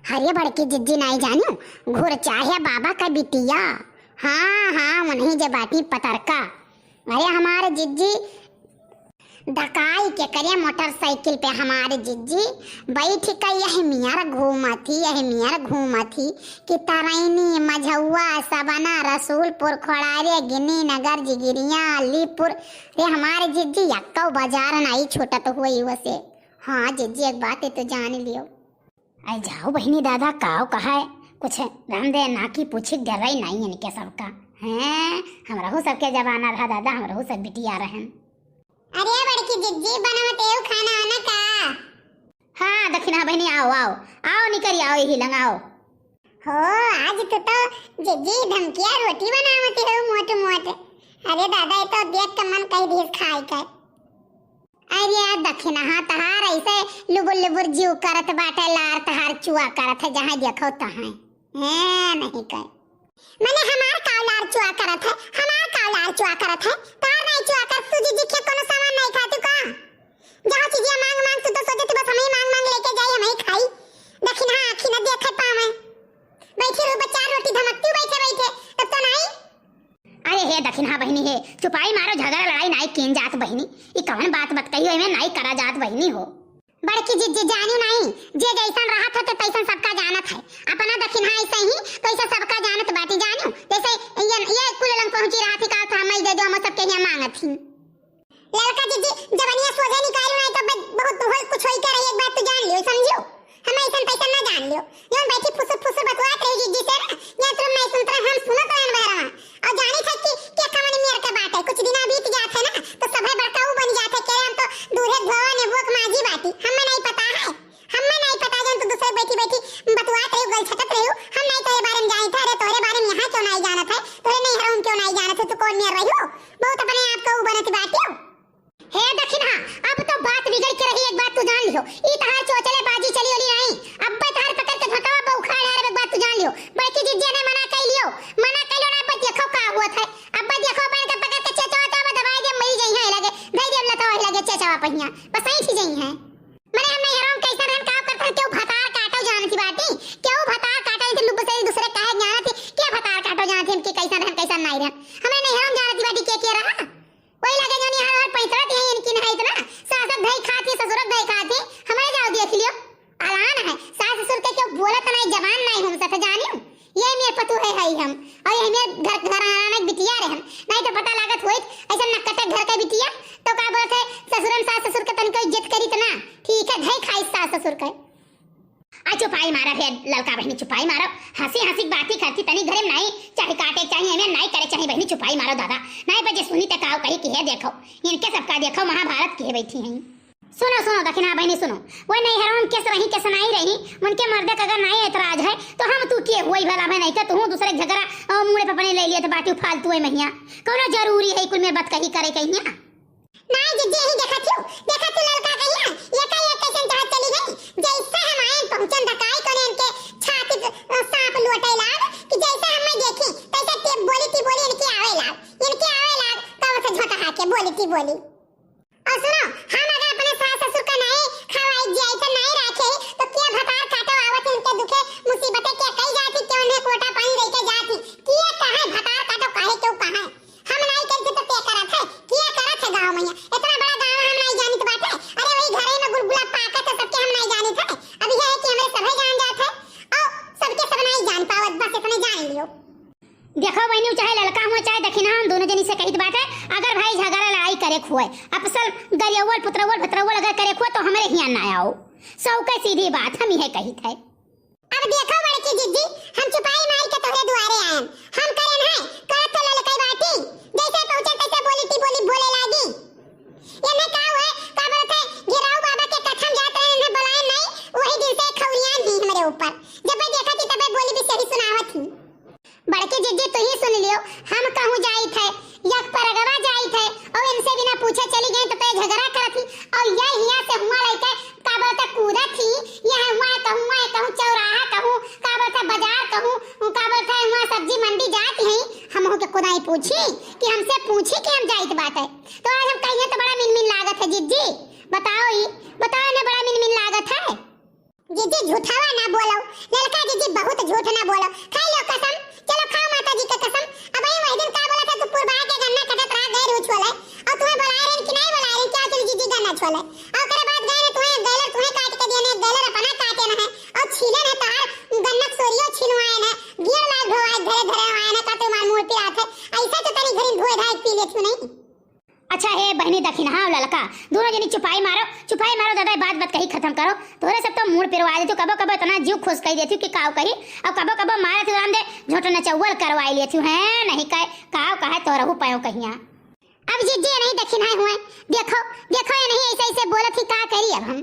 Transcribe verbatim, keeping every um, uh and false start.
अरे बड़की जिज्जी, नाई जानियो, घुरचाहे बाबा का बिटिया। हाँ, हाँ, उन्हीं जे बाटी पतरका। अरे हमारे जिज्जी दकाई के करे मोटरसाइकिल पे हमारे जिज्जी बैठ के यह मियर घूमत ही, यह मियर घूमत ही कि तरैनी, मझौआ, सबना, रसूलपुर, खोड़ारे, गिनी नगर, जिगिरिया, अलीपुर। रे हमारे जिज्जी, यक्को बाजार नाई छूटत हुई वसे। हाँ जिज्जी, एक बात है तो जान लियो। अरे जाओ बहिनी दादा, काव कहे, कुछ रहन दे, ना कि पूछी डर रही नहीं इनके सबका। हैं, हमरहू सबके जमाना रहा दादा, हमरहू सब बिटिया रहन। अरे बड़की जिज्जी, बनावत एहू खाना वाना का? हाँ दखिनहा बहिनी, आओ, आओ, आओ निकरी, आओ यही लंग आओ। हो, आज तू तो जिज्जी धमकिया रोटी बनावत हो मोट मोट। अरे दादा, ये तो देख के मन कह दिस खाए के। अरे दखिनहा, तहार ऐसे लुबुर लुबुर जीव करत बाटे, लार तहार चुआ करत है, जहाँ देखो तहाँ। हैं, नहीं कहे। मने हमार काव लार चुआ करत है, हमार काव लार चुआ करत है, तार नहीं चुआ करत, तू जिज्जी के कोनो सामान नहीं खातू का? जहाँ चीजिया मांग मांग, तू तो सोचत बस हमही मांग मांग लेके जाई, हमही खाई। दखिनहा आँखी न देखे पावे। बैठी रहू बच्चा, रोटी धमकती बैठे बैठे, तब तो नहीं। अरे हे दखिनहा बहिनी हे, चुपाई मारो, झगड़ा लड़ाई नाई कीन जात बहिनी। ई कवन बात बतकही हो, एमे नाई करा जात बहिनी हो। बड़की जिज्जी जानियो नाई, जे जैसन रहत है तो तैसन सबका जानत है। अपना दखिनहा ऐसे ही तो ऐसे सबका जानत बाटी जानियो। जैसे ये, ये कुल लंग पहुंची रहत ही, का था, मैं दे दो, हम सबके यहाँ मांगत ही। ललका जिज्जी जवनिया सोझे निकालू नाई तो ब-, बहुत होई, कुछ होई के रही, एक बात तू जान लियो, समझियो। हम ऐसन तैसन ना जान लियो। जौन बैठी फुसुर फुसुर बतुआत रही जिज्जी से ना, या तुम नहीं सुनत रहे, हम सुनत रहन बहरवा। और जानी था कि के कवन मेर के बात है, कुछ दिना बीत जात है ना, तो सभे बड़का ऊ बन जात है, के हम तो दूधे धोवा नेबुआ के माझी बाटी, हमें नहीं पता है, हमें नहीं पता, जौन तू दूसरे बैठी बैठी बतुआत रही, गल छटत रही, हम नहीं तोरे बारे में जानी था। अरे तोरे बारे में यहाँ क्यों नहीं जानत है, तोरे नहीं हरौन क्यों नहीं जानत है, तू कौन मेर रही हो, बहुत अपने आप को ऊ बनत बाटी हो। हे दखिनहा, अब तो बात बिगड़ के रही, एक बात तू जान लियो। ई तहार चोचले बाजी चली ओली नहीं। अब्बे तहार पकड़ के धकवा बा उखाड़ यार, एक बात तू जान लियो। बड़की जिज्जे ने मना कई लियो, मना कई लियो ना, अब्बे देखो का हुआ था। अब्बे देखो बहन के पकड़ के चेचवा, चेचवा दबाई दे, मरी जाई है लगे, धई दे लतवा लगे चेचवा पहिया, बस ऐठी जाई है। मने हम नहीं हरौन कैसन रहन, का करत रहन, केहू भतार काटो जानती बाटी, केहू भतार काटो जानती, लुब्बो से दूसरे काहे जानती, के भतार काटो जानती, हम के कैसन रहन, कैसन नहीं रहन, हमें नहीं हरौन जानती बाटी के के रहा। वही लगे जौन यहाँ हर पैतरत है, इनकी नहीं इतना, सासक धई खाती, ससुरक धई खाती, हमारे जाओ देख लियो। अलान है, सास ससुर के क्यों बोलत नहीं, जबान नहीं हम सत जानियो। ये मेरे पतु है, है हम, और ये मेरे घर, घर आना एक बिटिया रहे हम, नहीं तो पता लागत होइत, ऐसा नक्कटे घर के बिटिया, तो का बोलत है, ससुरन सास ससुर के तनिको इज्जत करी तना, ठीक है, धई खाई सास ससुर के। आ चुपाई मारा फिर ललका बहिनी, चुपाई मारो। हंसी हंसी बाती करती तनी घरे में नहीं, चाहे काटे चाहे एमे नहीं करे चाहे बहिनी, चुपाई मारो दादा। नहीं बजे सुनी ते काव कही कि हे देखो, इनके सबका देखो, महाभारत किहे बैठी हैं। सुनो सुनो दखिनहा बहिनी सुनो, वो नहीं हरौन केस रही, केस नहीं रही, उनके मर्दे का अगर नहीं एतराज है तो हम तू के हुई भला में नहीं के तू दूसरे झगड़ा और मुड़े पे अपने ले लिए तो बाटी फालतू है महिया। कौनो जरूरी है कुल में बात कही करे कहिया? नाई जिज्जी, यही देखत हूँ, देखत हूँ ललका कहिया, ये का ये कैसन चाहत चली गई? जैसे हम आए पहुँचन धकाई कोने इनके छाती पे, अ, सांप लोटे लाग कि जैसे हमें देखी तैसे ती बोली ती बोली इनकी आवे लाग, इनकी आवे लाग, कब से झोंटा हाके बोली ती बोली। और सुनो, हम अगर अपने सास ससुर का नाई खवाई जाई तो नाई राखे, तो क्या भतार काटो आवत इनके दुखे मुसीबते के कई जाती, क्यों ने कोटा पानी लेके जाती, किए कहे भतार काटो काहे क्यों कहे? हम नाई करके तो के करत है, किया करत है गाँव में? इतना बड़ा गाँव हम नाई जानित बाटे। अरे वही घरे में गुलगुला पाकत है, सबके हम नाई जानित है। अब यह है कि हमरे सभे जान जात है और सबके सब नाई जान पावत, बस इतने जान लियो। देखो बहिनी, चाहे ललका हुआ चाहे दखिनहा, हम दोनों जनी से कहित बाटे, अगर भाई झगड़ा लड़ाई करे खुए, अपसल गरियवल पुतरवल भतरवल अगर करे खुए तो हमरे हियाँ ना आओ। सौ के सीधी बात हम यह कहित है। अब देखो बड़की जिज्जी, हम चुपाई मार के तोहरे दुआरे आएन। हम करेन है, करत तो ललकई बाटी। जैसे पहुँचे तैसे बोली ती बोली बोले लागी। ये में का हुए, का बोलत है, घेराऊ बाबा के कथा में जात रहे, इन्हें बुलाए नहीं, वही दिन से खौरियान ही हमरे ऊपर। जब मैं देखा थी तबे बोली भी सही सुनावत ही। बड़की जिज्जी तू ही सुन लियो, हम कहूँ जाइत है, या परगवा जाइत है, और इनसे बिना पूछे चली गई तो ते झगड़ा करत ही, और ये हिया से हुआ लइके का बोलते कूदत ही, ये हुआ कहूँ, हुआ कहूँ चौराहा कहूँ, का बोलते बाजार कहूँ, का बोलते हुआ सब्जी मंडी जात ही, हम हो के खुदाई पूछी कि हमसे पूछी कि हम जाइत बाटे, तो आज हम कहिए तो बड़ा मिन मिन लागत है जिज्जी, बताओ ही, बताओ इन्हें बड़ा मिन मिन लागत है। जिज्जी झूठावा ना बोलो, ललका जीजी बहुत झूठ ना बोलो। खाई लो कसम, चलो खाओ माता जी के कसम। अब वही, वही दिन का बोला था, तू पुरबा के गन्ना कटत रहा, गए रहू छोले, और तुम्हें बुलाए रहे कि नहीं बुलाए रहे, क्या चली जीजी गन्ना छोले? और ओकरे बाद गए ने तुम्हें गैलर तुम्हें काट के दिए ने, गैलर अपना काटे न है, और छीले ने तार गन्ना सोरियो छिलवाए ने, गियर लाग ढोवाए घरे धरे आए ने, का तुम्हार मूड़ पे आत है, ऐसा तो तनी घरी धोए धाए पी लेती नहीं। अच्छा हे बहिनी दखिनहा, हाँ ललका, दोनों जनी चुपाई मारो, चुपाई मारो दादा, बात बात कही खत्म करो। तोहरे सब तो मूड़ पिरवा देती, कबो कबो इतना जीव खुश कही देती कि काव कही, और कबो कबो मारे तू राम दे झोंट नचौवल करवाई लेती है, नहीं कहे काव कहे तोहरहू पायो कहिया। अब जीजी नहीं दखिनहा हुए, देखो, देखो ये नहीं ऐसे ऐसे बोलत ही, का करी अब हम।